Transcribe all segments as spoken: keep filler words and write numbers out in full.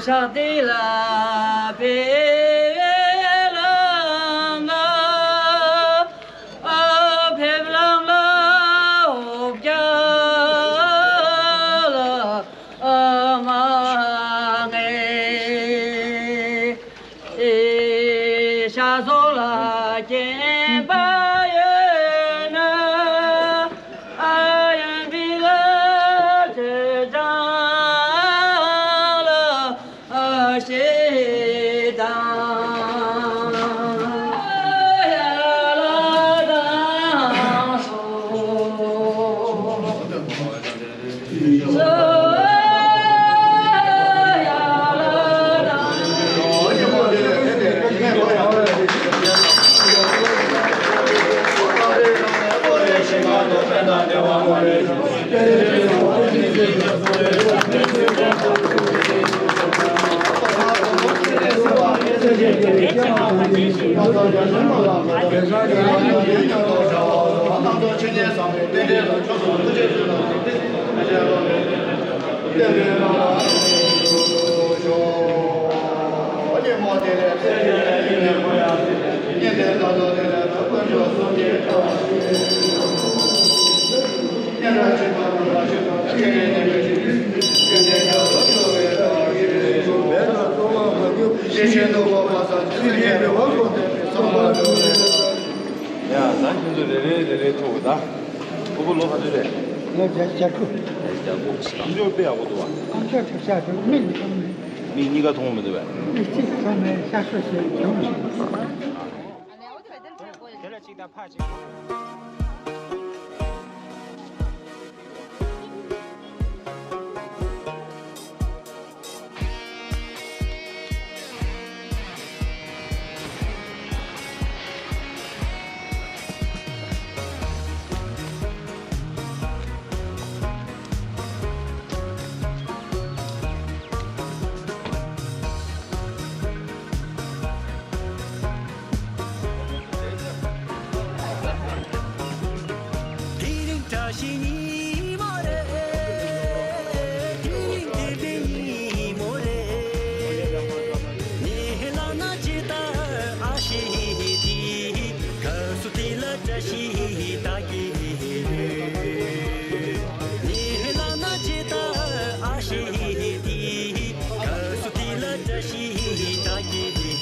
ཕྱག་དེ་ལ་ཕེབས་ལ་ང་ཨ་ཕེབས་ལ་ང་འོ་བརྒྱ་ལ་ཨ་མ་ངེ་ཨེ་ཤ་སོགས་ལ་སྐྱེན་པ་ཡོད་ན། ཨ་ཡོན་པི་ལ་ཚེ་གྲངས་ལ་ཨ་ཤེས་དང་། ཡ་ལ་དང་སོ། ཡ། ད་ཁྱོད་ཚོ་རེ་རེ་རེ་རེ་ཐུག་ད། ཕྲུ་གུ་ལོ་ག་ཚོད་རེད། ལོ་བརྒྱད་ཅུ་གྱ་དགུ། བརྒྱད་ཅུ་གྱ་དགུ། ཨམ་ཅོག་དཔེ་ཡག་པོ་འདུག་བ། ཨམ་ཅོག་ཐབས་ཆག་འདུག་མིག་མི་མཐོང་མེད། མིག་གཉིས་ཀ་མཐོང་མི་འདུག་བས། མིག་གཅིག་མཐོང་མེད། ཤ་ཤོ་ཞེས་གྱོང་། དེ་ལ་གཅིག་དང་ཕ་གཅིག། དེ་རིང་བཀྲ་ཤིས་ཉིན་མོ་རེད། དེ་རིང་བདེ་ལྡན་ཉིན་མོ་རེད། ངའི་ལག་ན་ཇི་ལྟར་ཨ་ཤེ་དེ། སྐབས་སུ་དེ་ལ་བཀྲ་ཤིས་ད་གི་ཡོད། ངའི་ལག་ན་ཇི་ལྟར་ཨ་ཤེ་དེ། སྐབས་སུ་དེ་ལ་བཀྲ་ཤིས་ད་གི་ཡོད།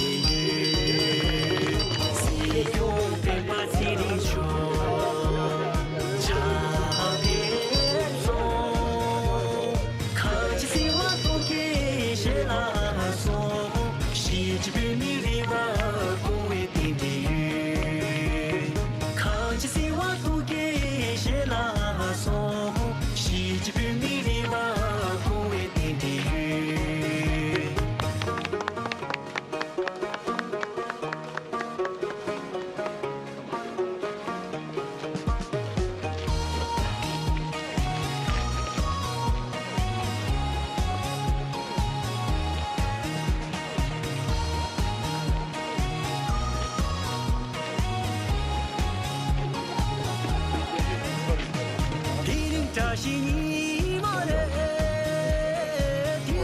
སྲིད་སྐྱོང་སྤེན་པ་ཚེ་རིང་མཆོག་ཕྱག་འཚལ་ལོ། གངས་ཅན་སྲིད་དབང་སྟོབས་ཀྱི་ཞལ་ལ་སོགས། གཞིས་བྱེས་བོད་མིའི་རེ་བ་སྐོང་བའི་རྟེན་འབྲེལ་ཡོད། གངས་ཅན་སྲིད་དབང་སྟོབས་ཀྱི་ཞལ་ལ་སོགས། གཞིས་བྱེས་བོད་མིའི་རེ་བ་སྐོང་བའི་རྟེན་འབྲེལ་ཡོད། དེ་རིང་བཀྲ་ཤིས་ཉིན་མོ་རེད། དེ་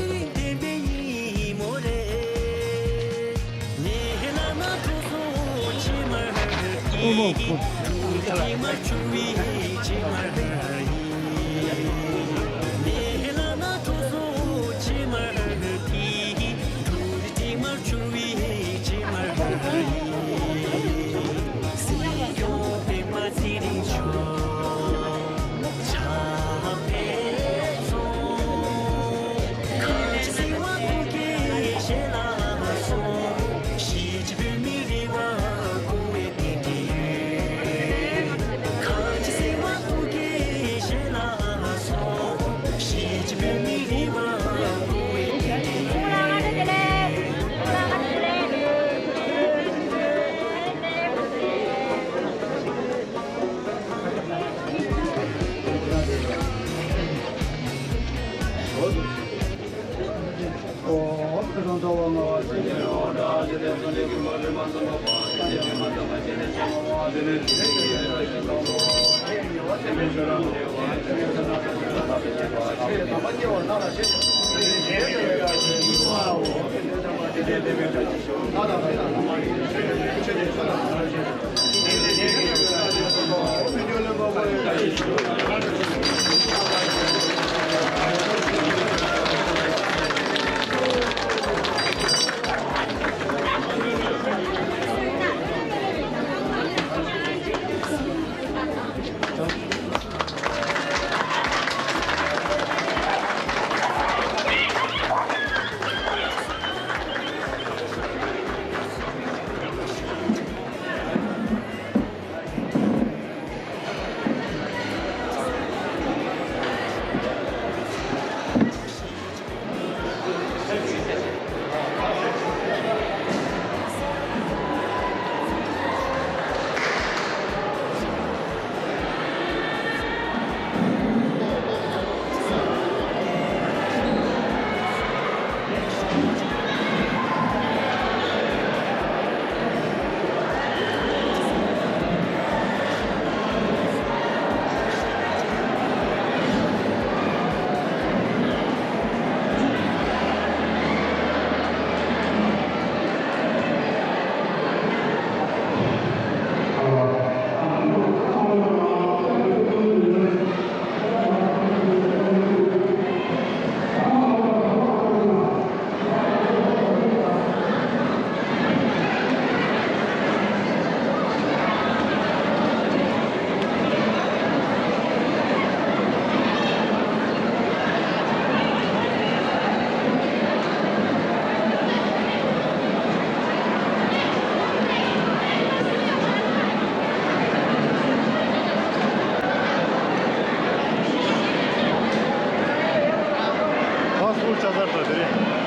རིང་བདེན་པའི་ཉིན་མོ་རེད། ངའི་ལག་ན་གྲོ་སོན་ཕྱེ་མར་ཨོ་མ་ཁོ། ཕྱེ་མར་ཆུ་བའི་ཕྱེ་མར་ཡིན། ངའི་ལག་ན་གྲོ་སོན་ཕྱེ་མར་དེ། ཕྱེ་མར་ཆུ་བའི་ཕྱེ་མར་ཡིན། སྲིད་སྐྱོང་སྤེན་པ་ཚེ་རིང་མཆོག་ཕྱག་འཚལ་ལོ། གངས་ཅན་སྲིད་དབང་སྟོབས་ཀྱི་ཞལ་ལ་སོགས། ཕར་ཚུར་ཆ་ཚར་དང་དེ་རེད།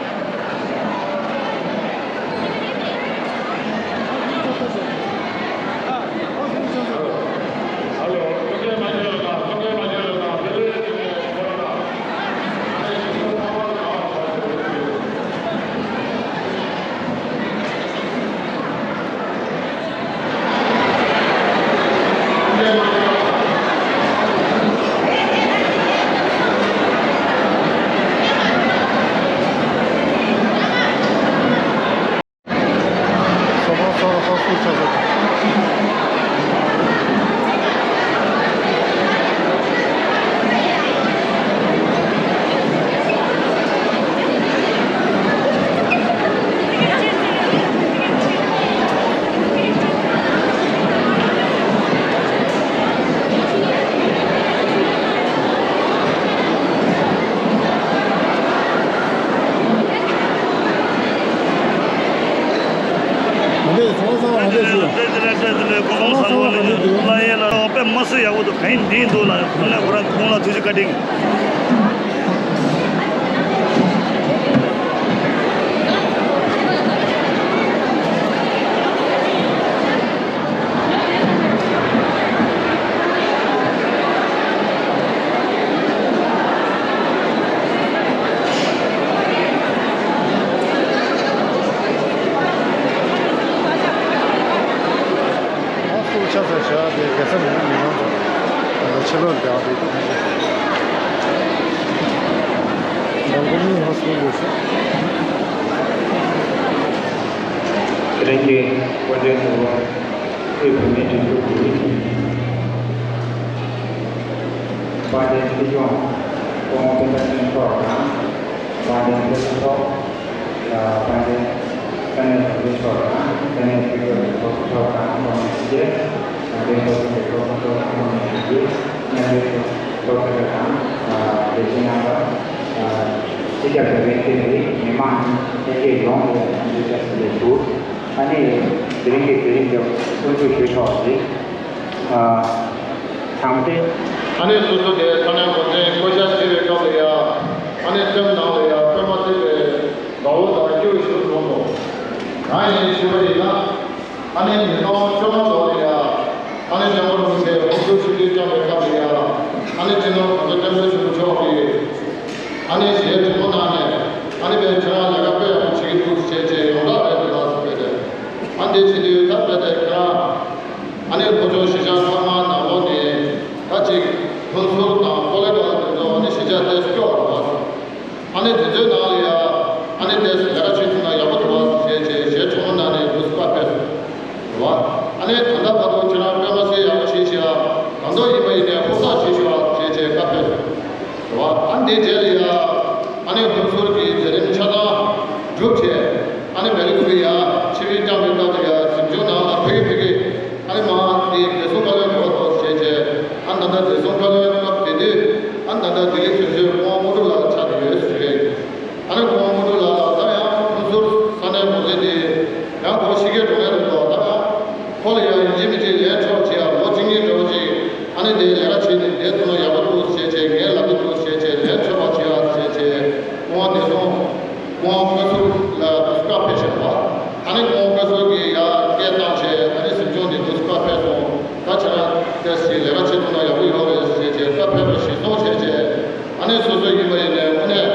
དཔེ་མ་སྲིད་ཡག་པོ་འདུག་གང་ཡིན་འདི་ཡིན་འདུག་ལ། ཁོང་ལ་ཁོང་ལ་ཐུགས་རྗེ་བཀའ་དྲིན། ཨ་སུ་ཆ་ས་བྱ་དེ་རྒྱལ་ས་མི་མི་མང་ཚོ་ད་ཕྱི་ལོགས་བསྡད་པ་རེད། ད་ལྟ་མི་ཧོ་སི་ཊེལ་ཡོད་ས། དེ་རིང་གི་དབུ་འབྱེད་དུ་བོད་མིའི་སྒྲིག་འཛུགས་ཀྱི་དཔལ་ལྡན་སྲིད་སྐྱོང་སྐུ་ངོ་སྤེན་པ་ཚེ་རིང་མཆོག་དང་། དཔལ་ལྡན་སྲིད་སྐྱོང་མཆོག་དང་། དཔལ་ལྡན་ས་གནས་དྲུང་ཆེ་མཆོག་དང་། ས་གནས་སྲིད་གཞུང་གི་ཚོགས་གཙོ་མཆོག་དང་། ཚོགས་མི་ཐུགས་རྗེ་དང་། དེའི་ཚོགས་གཙོ་གི་ཚོགས་གཙོ་མཆོག་དང་། ཚོགས་མི་ཐུགས་རྗེ་མཉམ་འབྲེལ་ཚོགས་གཙོ་དང་། ལས་བྱེད་རྣམ་པ། སྤྱི་ཁྱབ་དང་། རིང་བསྲེལ་རིགས་མི་མང་ལྷན་རྒྱས་ཡོངས་ལ་འཚམས་འདྲི་བཀྲ་ཤིས་བདེ་ལེགས་ཞུ། ཨ་ནི་དེ་རིང་གི་དེ་རིང་གི་གསུང་ཆོས་ཞུ་ཆོག་ཅིག་ཨ་དང་པོ་དེ། ཨ་ནི་སོ་སོ་དེ་ས་གནས་འགོ་འཛིན་བསྐོ་བཞག་བྱེད་པའི་སྐབས་ལ་ཡ། ཨ་ནི་སེམས་ནང་ལ་ཡ་དཔེ་མ་སྲིད་པའི་དགའ་བོ་དང་སྐྱིད་པོ་ཞིག་བྱུང་སོང་། གང་ཡིན་ཞུས་པ་ཡིན་ན། ཨ་ནི་ཉིས་སྟོང་བཅོ་ལྔ་ལོ་ལ་ཡ། ཨ་ནི་སྐྱབས་མགོན་རིན་པོ་ཆེ་དབུ་འཛུགས་ཞུ་སྐུལ་བསྐྱངས་པའི་སྐབས་ལ་ཡ། ཨ་ནི་སྤྱི་ནོར་གོང་ས་སྐྱབས་མགོན་ཆེན་པོ་མཆོག་གིས། ཨ་ནི་ཞལ་དྲི་བ་གནང་ནས། ཨ་ནི་བའི་ཁྱེད་རང་ལས་ཀ་དཔེ་ཡག་པོ་བྱེད་ཀྱི་འདུག་ཟེར་བྱས་ཡོངས་གྲགས་རེད་འདུག་ལགས་སོ། བས་ཏེ། དེ་བྱེད་དུས་ད་རྦད་དེ་ཁྱེད་རང་ཨ་ནི་ལྷོ་ཕྱོགས་གཞིས་ཆགས་ཚང་མ་ནང་ལོགས་ནས་ད་ཅིག་ཧུན་སུར་དང་ཀོ་ལེ་གྷལ་དེ་ཚོ་ཨ་ནི་གཞིས་ཆགས་དེ་སྐྱོ་བ་རེད་པ། ཨ་ནི་དེ་ཚོའི་ནང་ལ་ཡ་ཨ་ནི་དེ་ལས་ཀ་བྱེད་ཐུབ་ན་ཡག་པོ་འདུག་བ་ཞེས་བྱས་གཞས་གྲོགས་མོ་ནང་ནས་འདུག་སེ་བཀའ་ཕེབས་སོང་། རེད་བ། ཨ་ནི་ད་ལྟ་བར་དུ་ཁྱེད་རང་དཔེ་མ་སྲིད་ཡག་པོ་བྱས་ཤག། ད་དུང་ཡིན་པ་ཡིན་ནའི་ཧུར་ཐག་བྱེད་ཤོག་ཞེས་བྱས་བཀའ་ཕེབས་སོང་། རེད་བ། ཨ་ནི་དེའི་རྗེས་ལ་ཡ་ཨ་ནི་ཧུན་སུར་གྱི་མཛད་རིམ་ཆ་ཚང་གྲུབ་བྱས། ཨ་ནི་བེ་ལི་ཀུ་པི་ཡ་ཆིབས་ཡུལ་བསྐྱངས་པའི་སྐབས་ལ་ཡ་གཟིམ་ཆུང་ནང་ལ་ཕེབས་ཀྱི་ཕེབས་ཀྱི། ཨ་ནི་མ་དེ་བདེ་སྲུང་བཀའ་བློན་གོ་ཐོག་བྱས་བྱས། ཨ་ནི་ད་ལྟ་བདེ་སྲུང་བཀའ་བློན་སྐབས་དེ་དུས་ཨ་ནི་ད་ལྟ་ལྡི་ལི་དོན་གཅོད་སྐུ་ངོ་དངོས་གྲུབ་ལགས་ཆགས་བསྡད་ཡོད་ཟེར། ཨ་ནི་སྐུ་ངོ་དངོས་གྲུབ་ལགས་ལ་ད་ཡང་ཧུན་སུར་ས་གནས་གོང་ཚད་དེ་ཡང་ཁོ་ཕྱི་རྒྱལ་འགྲོ་མཁན་རེད་འདུག། ད་ཡང་ཁོ་ལ་ཡང་ཡིན་གཅིག་མིན་གཅིག་ལན་འཕྲོད་བྱེད་ཡ་ལོ་གཅིག་གཉིས་འདྲ་བོ་ཅིག་ཨ་ནི་དེ་ལས་ཀ་བྱེད་ནས་བསྡད་ཐུབ་ན་ཡག་པོ་འདུག་ཟེར་བྱས། ངས་ལབ་ཀྱི་འདུག་ཟེར་བྱས། ལན་འཕྲོད་པ་བྱེད་ཡ་ཟེར་བྱས། སྐུ་ངོ་བདེ་སྲུང་སྐུ་ངོ་བཀའ་ཟུར་ལ་བཀའ་ཕེབས་བཞག་པ། ཨ་ནི་སྐུ་ངོ་བཀའ་ཟུར་གྱིས་ཡར་སྐད་བཏང་བྱས། ཨ་ནི་གཟིམ་ཆུང་འདི་འདུག་སེ་བཀའ་ཕེབས་སོང་། ད་ཁྱེད་རང་ཏོག་ཙམ་ལས་ཀ་བྱེད་ཐུབ་ན་ཡག་པོ་ཡོད་རེད་ཟེར་བྱས་བཀའ་ཕེབས་པ་གཞིར་བཟུང་བྱས་བྱས། ཨ་ནི་སོ་སོ་ཡིན་པ་ཡིན་ནའི་དངོས་གནས་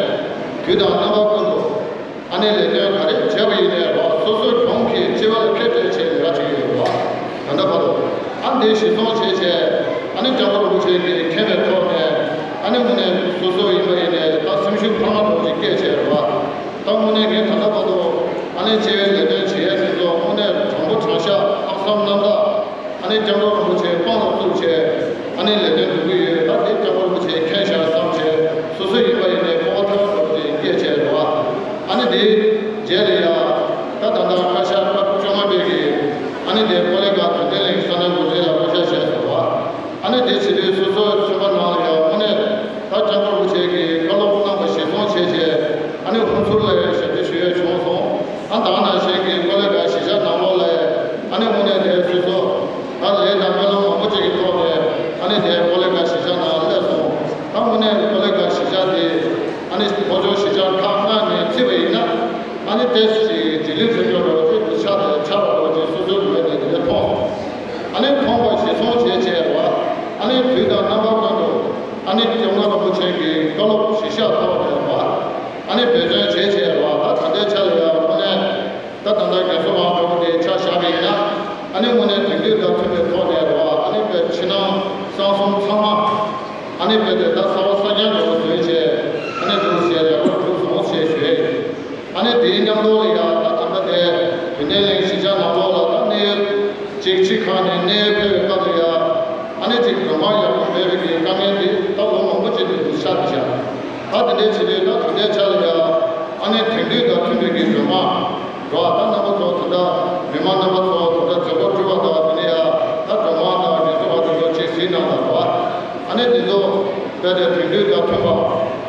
དུས་དང་རྣམ་པ་ཀུན་ཏུ་ཨ་ནི་ལས་དོན་ག་རེ་བྱས་པ་ཡིན་ནའི་རོགས་སོ་སོ་གྱོང་གི་སྤྱི་པ་ལ་ཁེ་སྤྲད་བྱས་ལས་ཀ་བྱེད་ཀྱི་ཡོད་རེད་བ། ད་ལྟ་བར་དུ་ཨ་འདི་གཞིར་བཟུང་བྱས་བྱས། ཨ་ནི་སྐྱབས་མགོན་རིན་པོ་ཆེ་གིས་མཁྱེན་པའི་ཐོག་ནས་ཨ་ནི་དངོས་གནས་སོ་སོ་ཡིན་པ་ཡིན་ནའི་ད་སེམས་ཤུགས་འཕར་མ་འདྲ་བོ་ཞིག་སྐྱེས་བྱས་རེད་བ། ད་དངོས་གནས་ངས་ད་ལྟ་བར་དུ་ཨ་ནི་སྤྱི་པའི་ལས་དོན་བྱེད་ཡས་དེ་ཚོ་དངོས་གནས་དྲང་པོ་དྲང་བཞག་ལྷག་བསམ་རྣམ་དག་ཨ་ནི་སྐྱབས་མགོན་རིན་པོ་ཆེ་དཔང་ལ་བཙུགས་བྱས་ཨ་ནི་ལས་དོན་སྒྲུབ་ཀྱི་ཡོད། ད་དེ་སྐྱབས་མགོན་རིན་པོ་ཆེས་མཁྱེན་བཞག་བསམ་བྱས་སོ་སོ་ཡིན་པ་ཡིན་ནའི་སྤོབས་པ་ཐེབས་པ་འདྲ་བོ་ཅིག་སྐྱེས་བྱས་རེད་བ། ཨ་ནི་དེའི་རྗེས་ལ་ཡ་ད་ད་ལྟ་བཀའ་ཤག་སྐབས་བཅོ་ལྔ་པའི་གི་ཨ་ནི་དེ་ཀོ་ལེ་གྷལ་དོན་ལྡན་གླིང་ས་གནས་འགོ་འཛིན་ལ་བཀའ་ཤག་བཞེས་སོང་བ། ཨ་ནི་དེ་བྱེད་དུས་སོ་སོའི་ཚོགས་པ་ནང་ལ་ཡང་དངོས་གནས་ད་སྐྱབས་མགོན་རིན་པོ་ཆེ་གིས་བཀའ་སློབ་གནང་བ་གཞིར་བཟུང་བྱས་བྱས། ཨ་ནི་ཧུན་སུར་ལ་ཡང་ཞབས་ཕྱི་ཞུ་ཡས་བྱུང་སོང་། ཨ་ད་ག་ནང་བཞིན་གྱི་ཀོ་ལེ་གྷལ་གཞིས་ཆགས་ནང་ལོགས་ལ་ཡང་ཨ་ནི་དངོས་གནས་དེ་སོ་སོ་ད་ལས་དང་སྨོན་ལམ་མང་པོ་ཅིག་གི་ཐོག་ནས་ཨ་ནི་དེ་ཀོ་ལེ་གྷལ་གཞིས་ཆགས་ནང་སླེབས་སོང་། ད་དངོས་གནས་ཀོ་ལེ་གྷལ་གཞིས་ཆགས་དེ་ཨ་ནི་ལྷོ་ཕྱོགས་གཞིས་ཆགས་ཁག་ལྔ་ནས་བརྩིས་པ་ཡིན་ན་ཨ་ནི་ཏོག་ཙམ་ཅིག་སྒྲིལ་ལུགས་མཐུན་སྦྱོར་འདྲ་བོ་ཅིག་ཏུ་ཆགས་ཏེ་ཆགས་པ་འདྲ་བོ་ཅིག་སོ་སོའི་ངོས་ནས་དེ་འདྲ་མཐོང་སོང་། ཨ་ནི་མཐོང་བ་གཞིར་བཟུང་བྱས་བྱས་རེད་བ། ཨ་ནི་དུས་དང་རྣམ་པ་ཀུན་ཏུ་ཨ་ནི་སྐྱབས་མགོན་རིན་པོ་ཆེ་གི་བཀའ་སློབ་གཞིར་བཞག་ཐོག་ནས་རེད་བ། ཨ་ནི་འབད་བརྩོན་བྱས་བྱས་རེད་བ། ད་ད་ལྟའི་ཆ་ལ་ཡང་དངོས་གནས་ད་ད་ལྟ་རྒན་གསོ་ཁང་འདྲ་བོ་དེ་ཆ་བཞག་པ་ཡིན་ན་ཨ་ནི་དངོས་གནས་དེང་དུས་དང་མཐུན་པའི་ཐོག་ནས་རེད་བ། ཨ་ནི་དཔེ་ཕྱི་ནང་གསང་གསུམ་ཚང་མ་ཨ་ནི་དཔེ་དེ་ད་གསར་པ་གསར་རྐྱང་འདྲ་བོ་བཟོས་བྱས་ཨ་ནི་འདུག་ཟེར་ལས་ཀ་གྲུབ་སོང་ཞེས་ཞུ་ཡས་ཡིན། ཨ་ནི་དེའི་མཉམ་དུ་ལ་ཡང་ད་ད་ལྟ་དེ་དོན་ལྡན་གླིང་གཞིས་ཆགས་ནང་ལོགས་ལ་ད་གནས་ཡུལ་གཅིག་ཕྱི་ཁ་ནས་གནས་ཡུལ་ཕེབས་པའི་སྐབས་ལ་ཡང་ཨ་ནི་གཅིག་སྒྲོལ་མ་ཡག་པོ་མེད་པའི་གི་དཀའ་ངལ་དེ་ད་ལོ་མང་པོ་ཅིག་ཏུ་འདུག་ཤར་ཏེ་བཞག། ད་དེ་འདྲའི་བྱེད་དུས་ད་དེ་འདྲའི་ཆ་ལ་ཡང་ཨ་ནི་དེང་དུས་དང་མཐུན་པའི་གི་སྒྲོལ་མ་འགྲོ་བ་ད་རྣམ་པ་ཚོ་ད་ལྟ་མི་མང་རྣམ་པ་ཚོ་ད་ལྟ་མཛད་སྒོ་གྲུབ་པ་དང་དེ་ནས་ཡང་ད་སྒྲོལ་མ་དང་རྒྱལ་སྲུང་བ་དེ་ཚོ་གཅིག་གཟིགས་གནང་དང་འགྲོ་བ། ཨ་ནི་འདི་ཚོ་དཔེ་དེ་དེང་དུས་དང་མཐུན་པ།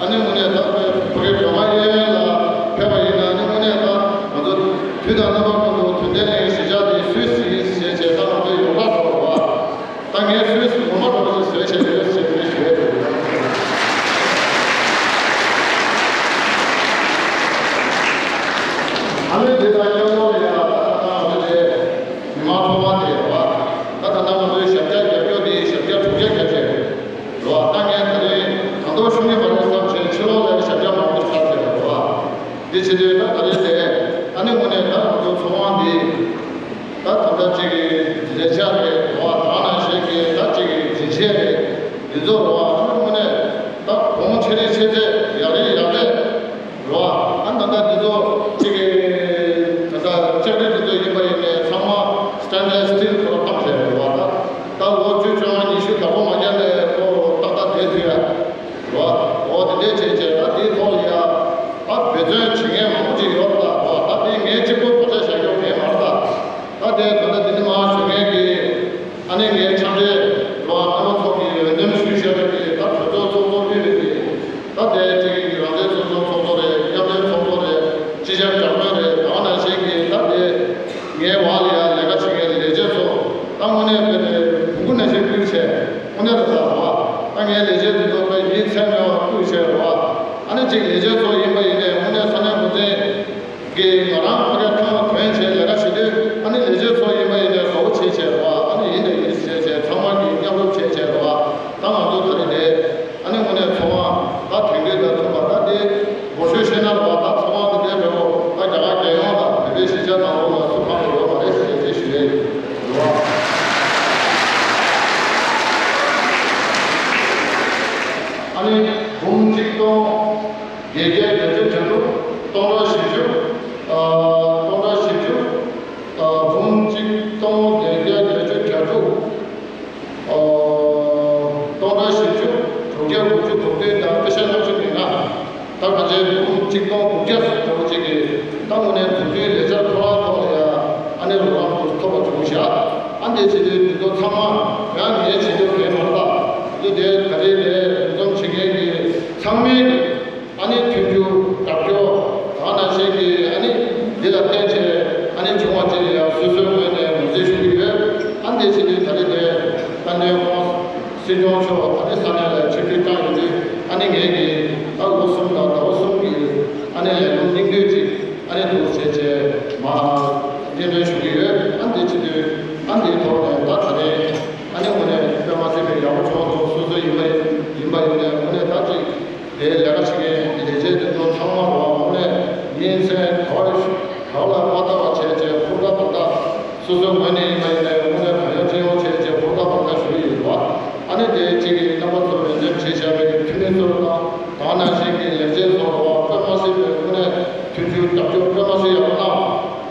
ཨ་ནི་དངོས་གནས་ད་དཔེ་ཕ་གི་སྒྲོལ་མ་གཡས་གཡོན་ལ་ཕེབས་པ་ཡིན་ན་ཨ་ནི་དངོས་གནས་ད་ང་ཚོ་དུས་དང་རྣམ་པ་ཀུན་ཏུ་དོན་ལྡན་གླིང་གཞིས་ཆགས་འདི་སུད་སི་ཡིན་ཞེས་བྱས་ད་ང་ཚོ་ཡོངས་གྲགས་འགྲོ་བ། ད་ངས་སུད་སི་ངོ་མ་འགྲོ་བ་ཞིག་བཟོས་བྱས་ཡོད་ཞེས་དེ་ཞུ་ཡས་རེད། ཨ་ནི་དེ་དང་མཉམ་དུ་ལ་ཡང་ད་ད་ང་ཚོ་དེ་མི་མང་ཚོགས་པ་དེ་ཡོད་པ། ད་ད་ལྟ་ང་ཚོའི་ཞབས་བཀྱག་རྒྱབ་སྐྱོར་དེ་ཞབས་བཀྱག་དྲུག་བརྒྱ་བརྒྱབ་བྱས་རེད། རོ། ད་ངས་ད་རེས་གང་ཐུབ་ཤུགས་ངེས་པ་རེད་བསམ་བྱས་ཕྱི་ལོགས་ལ་ཞབས་བཀྱག་མང་པོ་ཞིག་བཏབ་བྱས་རོ། འདི་བྱེད་དུས་ད་ད་རེས་དེ་ཨ་ནི་དངོས་གནས་ད་ང་ཚོ་ཚོང་དབང་འདི་ད་ད་ལྟ་གཅིག་གི་ལས་འཆར་རེད་རོ། ད་ནང་བཞིན་གྱི་ད་གཅིག་གི་འཛིན་ཆས་རེད། འདི་ཚོ་རོ། ཨ་ནི་དངོས་གནས་ད་གོང་ཆེ་རིགས་ཆེ་ཚད་ཡག་རིགས་ཡག་ཚད་རོ། ཨ་ད་ལྟ་འདི་ཚོ་གཅིག་གི་ད་ལྟ་ལྕགས་རི་འདི་ཚོ་ཡིན་པ་ཡིན་ནའི་ཚང་མ་stainless steel ཁོ་རང་བཏང་བྱས་རེད་རོ། ད་ད་ལོ་བཅུ་བཅོ་ལྔ་ཉི་ཤུ་བདག་པོ་མ་བརྒྱབ་ནས་ཁོ་ཏག་ཏག་བསྡད་ཐུབ་ཡ། རོ། འོ་དེ་འདྲས་བྱས་བྱས་ད་དེའི་ཐོག་ལ་ཡ། ད་འབད་བརྩོན་བྱེད་མཁན་མང་པོ་ཅིག་ཡོད་རེད་ད། རོ། ད་དེ་ངས་གཅིག་པུ་བག་ཆགས་བཞག་རྒྱུ་མེད་མ་རེད་ད། ད་དེ་ད་ལྟ་དེ་ནི་མ་ཞུ་མཁན་གྱི་ཨ་ནི་ངའི་ཕྱག་སྦྲེལ་རོ། རྣམ་པ་ཚོ་གི་འོས་འདེམས་ཞུས་བཞག་པའི་གི་ད་གྲོས་ཚོགས་ཚོགས་གཙོ་དབུས་པའི་གི་ད་དེ་ བྱེད་དུས་འདི་ཚོ་ཚང་མ་ཡང་ངའི་བྱེད་དུས་དེ་མ་གཏོགས་འདི་དེ་ག་རེ་རེད། འདུ་འཛོམས་བྱེད་མཁན་གྱི་ཚང་མའི་གི་ཨ་ནི་མཐུན་འགྱུར་རྒྱབ་སྐྱོར་དང་ནང་བཞིན་གྱི་ཨ་ནི་འདི་ལ་བརྟེན་བྱས་ཨ་ནི་བྱུང་བ་ཅིག་ཡང་སོ་སོའི་ངོས་ནས་ངོས་འཛིན་ཞུ་གི་ཡོད། ཨ་འདི་བྱེད་དུས་ད་རེས་དེ་དཔལ་ལྡན་ཁོང་སྲིད་སྐྱོང་མཆོག་ཨ་ནི་ས་གནས་ལ་ཆིབས་བསྒྱུར་བཏང་ཡོད་དུས་ཨ་ནི་ངས་ཀྱི་ད་ལོ་གསུམ་དང་ཟླ་བ་གསུམ་གྱི་ཨ་ནི་ལས་རིམ་སྙིང་བསྡུས་ཅིག་ཨ་ནི་འདུག་བྱས་བྱས་མ་སྙན་སྒྲོན་ཞུ་གི་ཡོད། ཨ་འདི་བྱེད་དུས་ཨ་འདིའི་ཐོག་ནས་ད་ད་རེས་ཨ་ནི་དངོས་གནས་དཔེ་མ་སྲིད་པའི་ཡག་པོ་བྱུང་སོང་། སོ་སོ་ཡིན་པ་ཡིན་པ་ཡིན་ནའི་དངོས་གནས་ད་ཅིག་དེའི་ལས་ཀ་བྱེད་མཁན་ལས་བྱེད་དེ་ཚོ་ཚང་མ་རོགས་དངོས་གནས་ཉིན་མཚན་ག་བ་ག་བ་ལ་མ་བལྟ་བ་བྱས་བྱས་ཧུར་ཐག་འབད་ཐག་སོ་སོའི་ངོས་ནས་ཡིན་པ་ཡིན་ནའི་དངོས་གནས་གང་ཡོང་ཅི་ཡོང་བྱས་བྱས་ཧུར་ཐག་འབད་ཐག་ཞུ་གི་ཡོད་པ། ཨ་ནི་དེ་གཅིག་གིས་རྣམ་པ་ཚོ་འོས་འདེམས་བྱས་བཞག་པའི་འཐུས་མི་ཚོ་དང་དེ་ནང་བཞིན་གྱི་ལས་བྱེད་ཚོ་དཔེ་མ་སྲིད་པའི་དངོས་གནས་མཐུན་འགྱུར་རྒྱབ་སྐྱོར་དཔེ་མ་སྲིད་ཡག་པོ་གནང་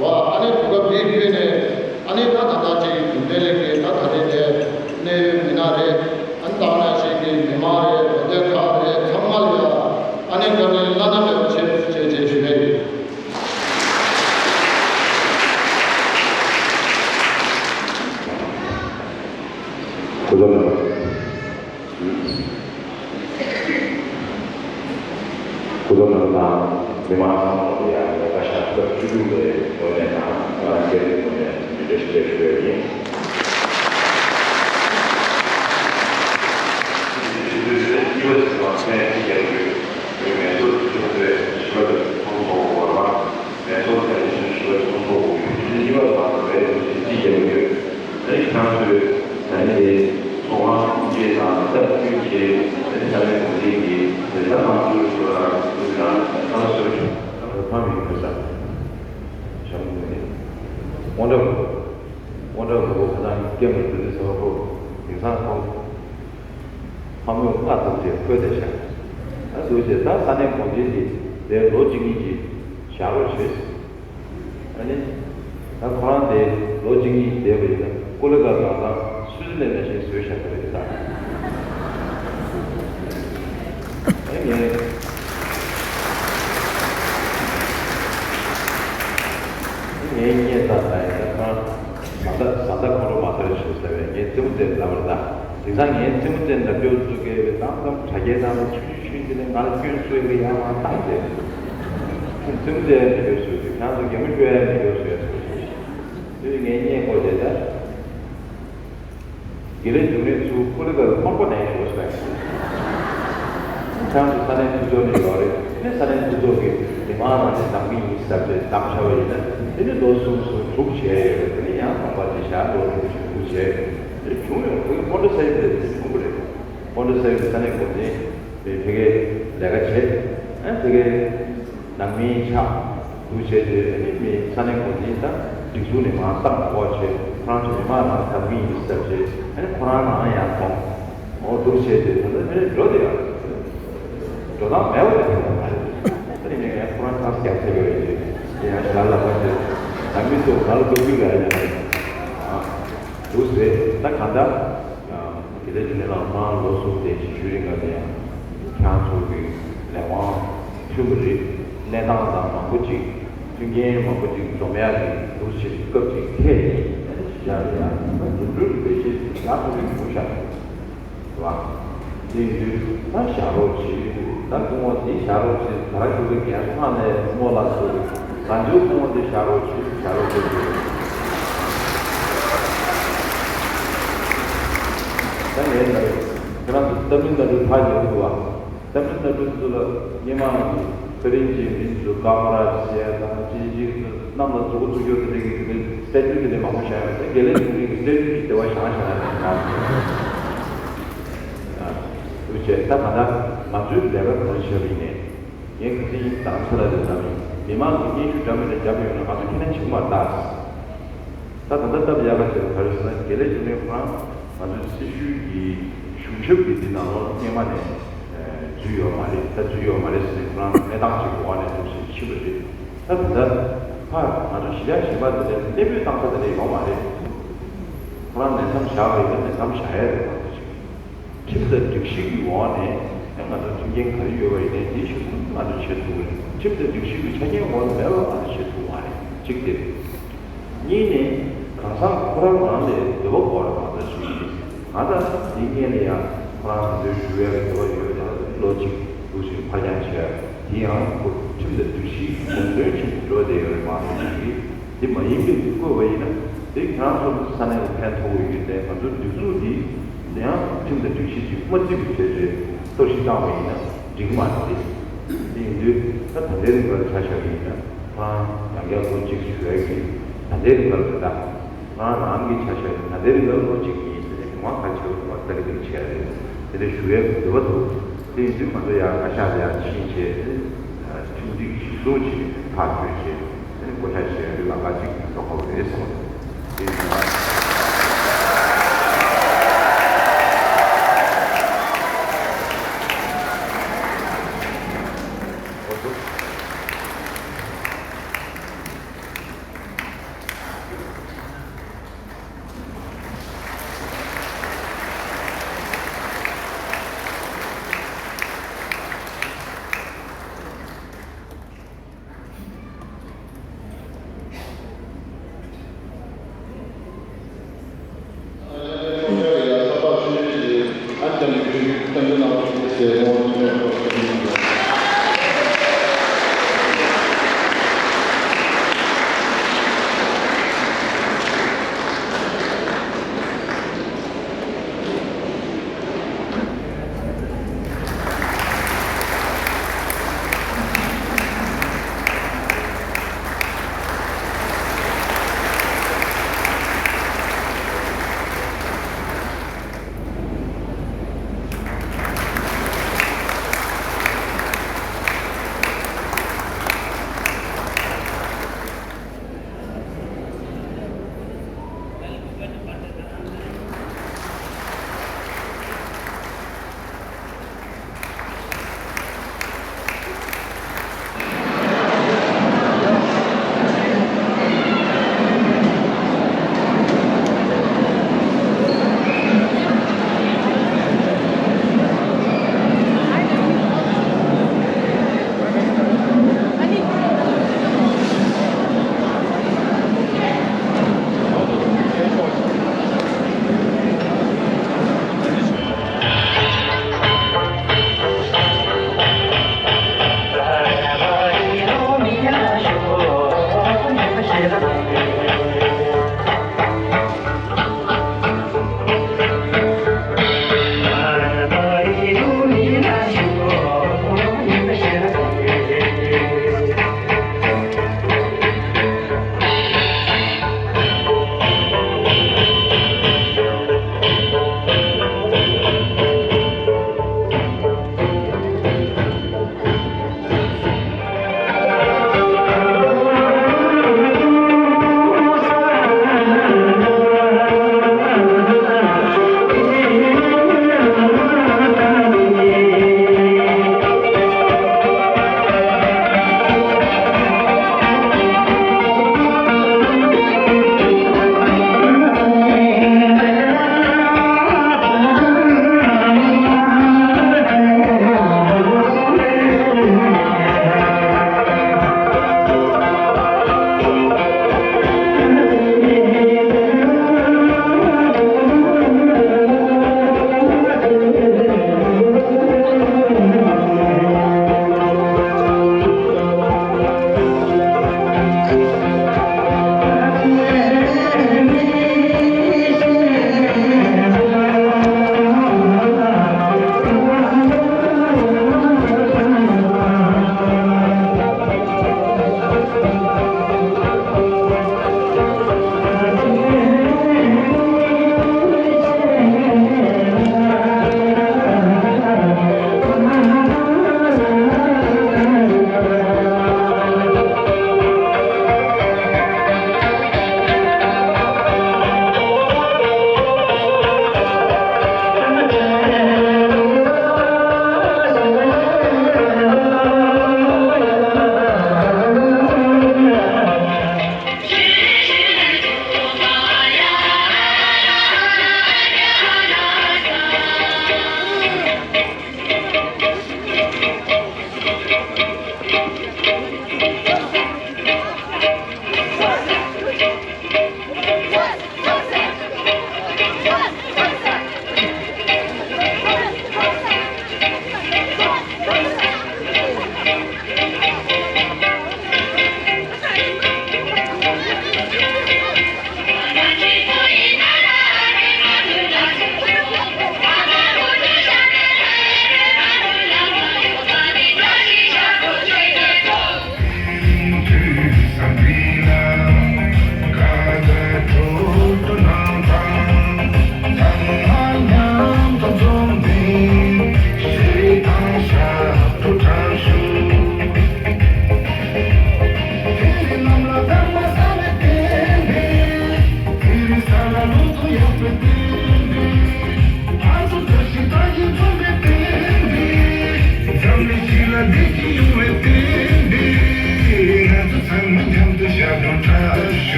བ། ཨ་ནི་གོ་སྐབས་འདི་བརྒྱུད་ནས་ཨ་ནི་ད་ད་ལྟ་ཅིག་རྒྱུན་ལྡན་རིགས་ཀྱི་ད་ད་རེས་དེ་གནད་ཡོད་མི་སྣ་རེད། ཨ་ནི་དེ་ནང་བཞིན་གྱི་མི་མང་རེད། འོས་བསྡད་ཁག་རེད། ཚང་མ་ལ་ཡང་ཨ་ནི་བཀའ་དྲིན་བླ་ན་མེད་པ་ཆེ་ཞེས་ཞུ་གི་ཡོད། སྐུ་ཚབ་ལགས། སྐུ་ཚབ་ལགས་དང་མི་མང་ཚང་མ་ལ་ཡང་ལས་ཀ་ཤར་སྐབས་བཅུ་དྲུག་པའི་ངོས་ནས་དང་ང་རང་རྒྱལ་བའི་ངོས་ནས་འབྲེལ་ཞུ་ཞུ་ཡ་ཡིན། ཨ་ནི་ཁྱེད་རང་ཚོས་ད་ནི་དེ་ཚོགས་ཁང་སྐྱེལ་དང་སྟབས་བསྟུན་བྱས་ཨ་ནི་ས་གནས་གོང་འཛིན་གྱི་བདེ་འཇགས་དམངས་གཙོའི་ཁྲོད་ལ་ཁུར་དང་ཁ་ལག་སོགས་ཀྱི་ཕ་མའི་ཕོ་གསར་བྱམས་མི་དབང་གྲགས་པ་ཁོ་ཚང་སྐྱབས་མི་འདུག་ཟེར་བ་ཁོ་དེང་སང་ཁོ། ལྷ་མོས་མངའ་ཐུབ་ཅེས་འཁོད་བསྡད་ཤག་ཨ་འདུག་ཅེས་ད་ས་གནས་གོང་འཛིན་གྱིས་དེ་ལོ་གཅིག་གཉིས་ཀྱི་བཞག་རོགས་བྱེད། ཨ་ནི། ད་ཁོ་རང་དེ་ལོ་གཅིག་གཉིས་བསྡད་པ་ཡིན་ན་ཀོ་ལི་གྷལ་ནང་ལ་སུའི་ཙི་ལན་ནང་བཞིན་བཟོས་བཞག་པ་རེད་ད། ཨ་ངས་ངས་བརྙན་བཏང་ད་ཡིན་ན་ཁོ་རང་བཟའ་ཟླ་བཟའ་ཟླ་ཁོང་ཁྲོ་མ་ཟ་རེ་བྱེད་ཟེར་བས་ངས་རྩེད་མོ་རྩེ་ལབ་པ་རེད་ད། དེང་སང་ངའི་རྩེད་མོ་རྩེ་ནས་ལབ་སྐྱོར་བཟོ་མཁན་རེད་དམ་དམ་དྲ་རྒྱའི་ནང་ལ་ཆུང་ཆུང་ཆུང་དེ་ནས་ང་ལ་སྐྱོན་བཟོ་ཡི་གི་ཡ་མ་བཏང་རེད། ཁྱོད་རྩེད་མོ་རྩེ་ཡ་མེད་སྐྱོན་བཟོ་ཡི་གི་ཁྱེད་རང་ཚོ་གད་མོ་ཤོར་ཡ་མེད་སྐྱོན་བཟོ་ཡ་ཟེར་བ་ཞིག་དེ་ངས་བརྙན་བཀོད་བྱས་ད། དགེ་ལེགས་འབྱུང་གནས་ཚུར་ཀོ་ལི་གྷལ་ལ་དམག་པ་ནས་ཤོག་ཟེར། ཁྱེད་རང་ཚོ་ས་གནས་འཐུས་ཚོགས་ནས་ཡོད་རེད། དེ་ནས་ས་གནས་འཐུས་ཚོགས་ཀྱིས་མི་མང་རང་ནས་འདེམས་ཀྱི་ཡིན་ཟེར་བྱས་འདེམས་བྱ་བ་ཡིན་ན་དེ་ནས་ལོ་གསུམ་གསུམ་དྲུག་བྱས་ཡོད་རེད། དེ་ནས་ཡང་དགོངས་པ་དེ་བཞག་ལོ་དྲུག་བྱས་དྲུག་བྱས་རེད། དེ་བྱུང་ཡོད། ཁོ་ཀོན་ཊ་སེ་རི་དེ་བྱུང་བ་རེད། ཀོན་ཊ་སེ་རི་ས་གནས་འགོ་འཛིན་དེ་ཕ་གིར་ལས་ཀ་བྱས། ཨ་ཕ་གིར་ནང་མིའི་ཕྱག་འདུག་བྱས་ཏེ་ཨ་ནི་མི་ས་གནས་འགོ་འཛིན་དང་སྒྲིག་འཛུགས་ནས་མར་བཏང་འོག་བྱས་ཁོ་རང་ཚོ་མི་མང་རང་འདེམས་ཀྱི་ཡིན་ཟེར་བྱས་ཨ་ནི་ཁོ་རང་རང་ཡང་གཏོང་འོག་འདུག་བྱས་ཏེ་ད་ལྟ་མི་རེ་འགྲོ་དེ་ཡང་འགྲོ་སྟངས་མེད་པ་དེ་ཐོན་པ་མ་རེད། ཨ་ནི་ངས་ཁོ་རང་ཆང་ས་རྒྱག་ཚད་ཡོད་རེད། དེ་ཡང་ཞར་ལ་ཕར་བྱས་ནང་མི་ཚོ་ང་ལ་སྐུར་རྒྱུ་ལ་ཡང་འདུག་ཟེར་ད་གང་ལྟར། དེ་ལས་དེ་ནས་ལ་མ་ལོ་གསུམ་དེ་ཞེ་ཞུ་རིང་ག་དེ་ཡང་ཁྱེད་རང་ཚོ་གི་ལས་དབང་མཐུན་པ་རེད། གནས་སྟངས་དང་མང་པོ་ཅིག་མཐུན་རྐྱེན་མང་པོ་ཅིག་འཛོམས་ཡག་གི་འདུག་ཞེས་སྐབས་ཅིག་ཐད་ནས་ཞུ་བྱ་རེད་ཡ། འགྲོ་གྲོན་གྱི་འགྲེལ་བཤད་ཡག་པོ་རེད་འདུག་ཤག་རེད་བ། དེ་ཡིན་དུས་ད་བཞག་རོགས་བྱེད། ད་སྐུ་ངོ་འདི་བཞག་རོགས་བྱེད། ད་ར་ཞུ་གི་རྒན་ལྷག་ནས་རྨོ་ལགས་སུ་གང་ཅུང་སྐུ་ངོ་འདི་བཞག་རོགས་བྱེད། བཞག་རོགས་བྱེད་དགོས། ད་ངས་ད་ཁྱེད་རང་ཚོ་ཏ་མིལ་ནཱ་ཌུ་ཕར་ཉོ་གི་འདུག་བ། ཏ་མིལ་ནཱ་ཌུ་ཚོ་ལ་སྔོན་མ་གི་ཕ་རན་ཆི་མིང་ཚོ་ཀ་མ་ར་ཟེར་ཡ་དང་ཅི་ཅི་ཚོ་གནམ་ལ་མཛུབ་གུ་བཙུགས་རྒྱུ་དེ་འདྲ་གི་དེ་འདྲའི་སི་ཊེ་ཅུ་དེ་འདྲ་མང་པོ་བཞག་ཡོད་རེད། དགེ་ལེགས་འབྱུང་གནས་ཀྱི་སི་ཊེ་ཅུ་ཅིག་དེ་བ་བཞེངས་བཞེངས་ཡ་རེད། འདུག་བྱས་ད་ག་ད་ང་ཚོའི་ལས་ཀ་ག་རེ་བྱས་པ་ཡིན་ནའི། ངས་ག་ཚོད་ཡིན་དང་ཚོད་ལ་རེ་བསམ་ཡིན། མི་མང་གིས་སྙན་ཞུ་འདྲ་མི་འདྲ་བརྒྱབ་ཡོད་ན་ང་ཚོ་ཁས་ལེན་བྱེད་ཀྱི་མ་རེད་ད། ད་ད་ལྟ་སྟབས་ཡག་པ་ཞིག་ག་རེ་ཟེར་ན་དགེ་ལེགས་འབྱུང་གནས་ཁོ་རང་ང་ཚོའི་སྲི་ཞུའི་གི་གཞུང་ཞབས་ཀྱི་འདི་ནང་ལོགས་སྔོན་མ་ནས་འཛུལ་ཡོད་མ་རེད། ད་འཛུལ་ཡོད་མ་རེད་ཟེར་ནས་ཁོ་རང་གནས་སྟངས་ཅིག་གི་འོག་ནས་འདུག་ཟེར་ཕྱིན་པ་རེད། ད་ད་ལྟ་ཕར་ང་ཚོ་གཞིས་ཆགས་གཞན་པ་དེ་འདྲ་གནས་སྤོས་བཏང་ས་དེ་འདྲ་ཡོད་མ་རེད། ཁོ་རང་ལས་མཚམས་བཞག་པ་ཡིན་ན་ལས་མཚམས་བཞག་ཡ་རེད་ང་ཚོ་ཅིག་ཁྲིམས་དང་སྒྲིག་གཞི་གི་འོག་ནས་ང་ཚོ་མཐུན་རྐྱེན་ག་རེ་ཡོད་པ་ཡིན་ནའི་དེའི་གཞི་བཟུང་ང་ཚོ་བྱེད་ཐུབ་ཀྱི་རེད། ཁྲིམས་དང་སྒྲིག་གཞི་གི་ཆ་རྐྱེན་འོག་ལ་མེད་པ་ང་ཚོ་བྱེད་ཐུབ་མ་རེད། གཅིག་དེ་རེད། གཉིས་ནས་གང་ཟག་ཁོ་རང་རང་ལ་འདོད་པ་ ང་ད་དེའི་སྔོན་ལ་ཡང་ཁོ་རང་ང་ཚོའི་ཞུ་ཡག་གི་འདོད་པ་ཡོད་པ་དེ་ལ་ལོ་གཅིག་འདུག་ཅིང་ཕར་འགྱངས་བྱས། དེ་ཡང་ཁོ་ཁྲིམས་དང་སྒྲིག་གཞི་དགོངས་དོན་ཆེད་དུ་འགྲོ་བསྡད་ཡོད་རེད། མང་ཚོགས་ཅིག་གིས་དེ་མ་ཡིན་པའི་བཀོད་པ་ཡིན་ན། དེ་ཁྱེད་རང་ཚོ་ས་གནས་ལ་ཕན་ཐོགས་ཀྱི་ཡོད་དེ། ང་ཚོ་སྒྲིག་འཛུགས་འདི་ཡང་ཁྲིམས་དང་སྒྲིག་གཞི་ཅིག་མ་བརྩི་བའི་གྲས་རེད། གཏོར་བཤིག་བཏང་བ་ཡིན་ན་འགྲིག་གི་མ་རེད། དེ་ཡིན་དུས་ད་ད་ལྟའི་རིང་ལ་ཆ་བཞག་གི་ཡིན་ན། ཁོ་རང་ཡང་བསྐྱར་ལོ་གཅིག་ཞུ་ཡག་གི་ད་ལྟའི་རིང་ལ་རེད་ད། ང་རང་གི་ཆ་བཞག་ན་ད་ལྟའི་རིང་ལ་ལོ་གཅིག་ཡིན་ཟེར་ནས་མ་ཁ་ཆེ་བ་ལ་ལྟ་གི་འདུག་བྱས་རེད། དེ་འདྲ་ཞུ་ཡག་གི་འདོད་པ་འདུག་དེ་ཡིན་དུས་ང་ཚོ་ཡང་བཀའ་ཤག་ལ་ཡང་ཕྱིན་བྱས། ཁྲིམས་སྒྲིག་གཞིར་བཟུང་བྱས་ཐག་གཅོད་བྱས། བསྐོ་བཞག་བྱས་ཡག་གི་ལམ་ཁ་ཅིག་འགྲོ་དགོས་པ་རེད་བསམ་གྱི་འདུག་དེ་ཡིན་དུས་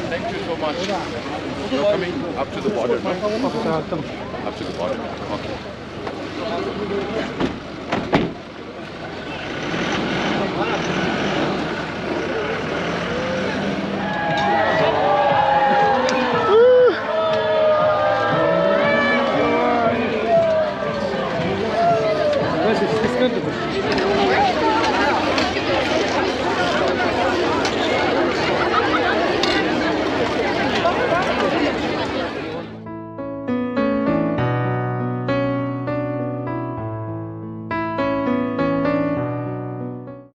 Thank you so much. You're coming up to the border, no? Up to the border. Okay.